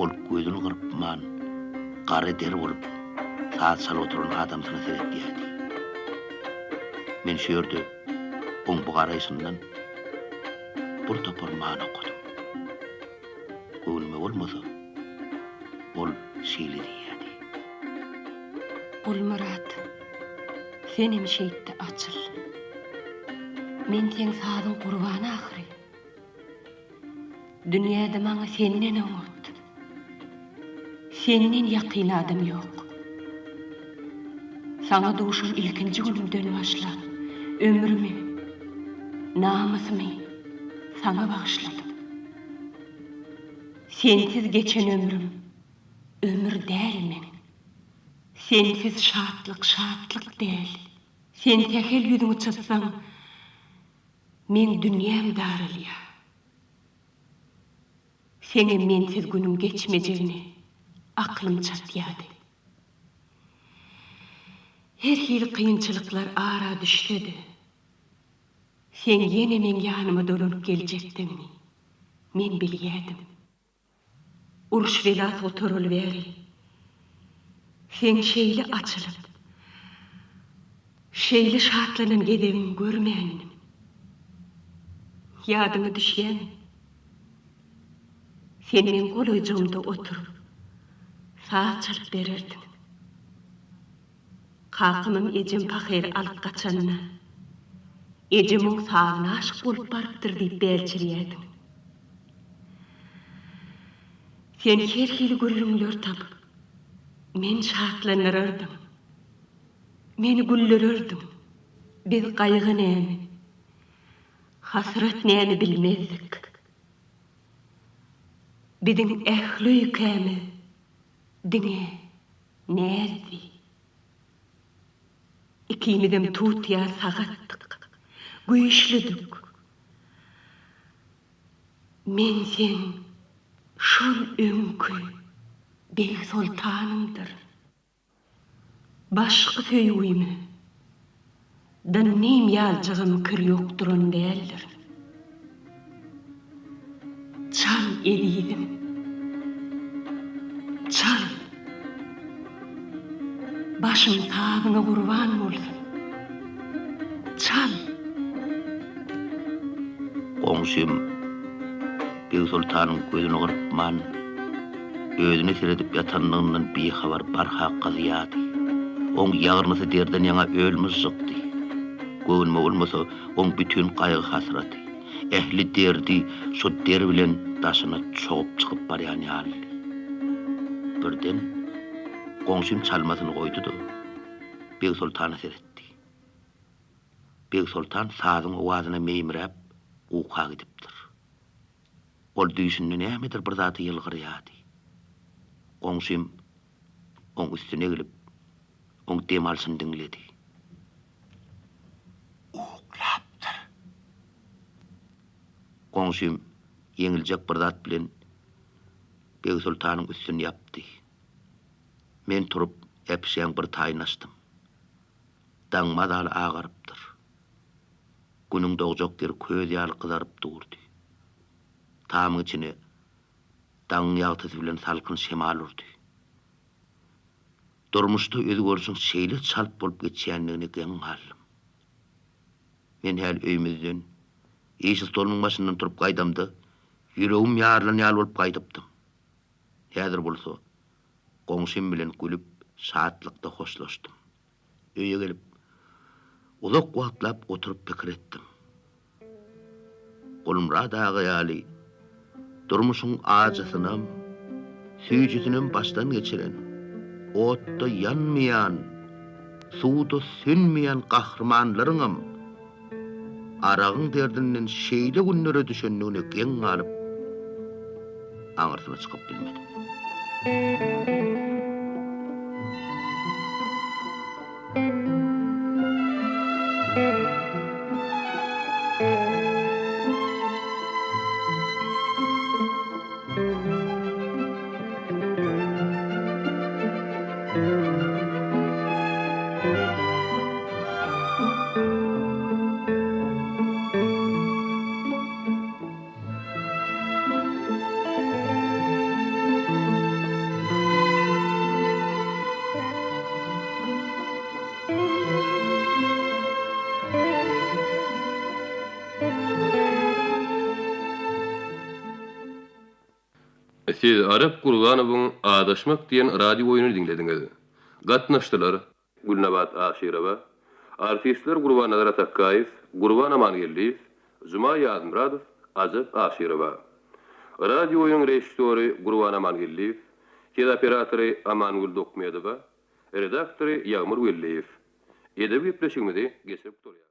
Ol gözüni gyrpman, gara der bolup, saz çalyp oturan adamsyna seretýärdi. Men şu ýerde oň bu garaýşyndan bir topar many okadym. Göwnüme bolmasa, ol şeýle diýýärdi. Gulmyrat, senem şeýtde açyl. Men seň sazyň gurbany ahyry. Dünýäde maňa senden oňat, senden ýakyn adam ýok. Saňa duşan ilkinji günümden başlap, ömrümi, namysymy saňa bagyşladym. Sensiz geçen ömrüm ömür däl meň. Sensiz şatlyk şatlyk däl. Sen sähel ýüzüňi çytsaň, meň dünýäm daralýar. Seňem mensiz günüň geçmejegine aklym çatýardy. Her hili kynçylyklar ara düşse-de, seň ýene meň ýanyma dolanyp geljekdigiňi men bilýärdim. Uruş belasy gutaraly bäri, seň şeýle açylyp, şeýle şatlanan gezegiňi görmändim. Ýadyňa düşýämi? Sen meň golaýjygymda oturyp, saz çalyp bererdiň. Kakamam ejem pahyry alyp gaçanda, ejem oň sazyna aşyk bolup barypdyr diýip bälçirýärdiň. Sen her hili gürrüňler tapyp, meni şatlandyrardyň. Meni güldürerdiň. Biz gaýgy näme, hasrat näme bilmezdik. Biziň ähli öýkämiz diňe näzdi. Ikimizem tut ýaly sagatdyk, güýçlüdik. Men seň şol öňki Begsoltanyňdyryn. Başky söýgüme dynnym ýaljagam kir ýokduran däldir. Çal, ezizim, çal! Başym sazyňa gurban bolsun! Çal! Goňşym Begsoltanyň gözüni gyrpman, özüne seredip ýatanlygyndan bihabar barha gyzýardy. Oň ýagyrnysy derden ýaňa öl-myžžykdy. Göwnüme bolmasa, oň bütin gaýgy-hasraty, ähli derdi şo der bilen daşyna çogup çykyp barýan ýalydy. Birden goňşym çalmasyny goýdy-da. Begsoltana seretdi. Begsoltan sazyň owazyna meýmiräp, uka gidipdir. Ol düýşünde nämedir bir zada ýylgyrýardy. Goňşym oň üstüne egilip, oň dem alşyny diňledi. Uklapdyr. Goňşym ýeňiljek bir zat bilen Begsoltanyň üstüni ýapdy. Men turup, äpişgäň bir taýyny açdym. Daň mazaly agarypdyr. Günüň dogjak ýeri köz ýaly gyzaryp durdy. Tamyň içine daňyň ýagtysy bilen salkyn şemal urdy. Durmuşda özgerişiň şeýle çalt bolup geçýändigine geň galdym. Men häli öýümizden, iş stolunyň başyndan turup gaýdamda, ýüregim ýarylan ýaly bolup gaýdypdym. Häzir bolsa goňşym bilen gülüp, şatlykda hoşlaşdym. Öýe gelip, uzak wagtlap oturyp pikir etdim. Gulmyrat aga ýaly durmuşyň ajysynam, süýjüsinem başdan geçiren, otda ýanmaýan, suwda sönmeýän gahrymanlaryňam aragyň derdinden şeýle günlere düşendigine geň galyp, aňyrsyna çykyp bilmedim. Siz Arap Gurbanowyň Azaşmak diýen radio oýnuny diňlediňiz. Gatnaşdylar. Gülnabat Aşyrowa, artistler Gurbannazar Atakgaýew, Gurban Amangeldiýew, Juma Ýazmyradow, Ajap Aşyrowa. Radio oýnuň režissýory Gurban Amangeldiýew, teleoperatory Amangül Dokmedowa, redaktory Ýagmyr Welliýew. Edebi gepleşigimizi geçirip gutarýarys.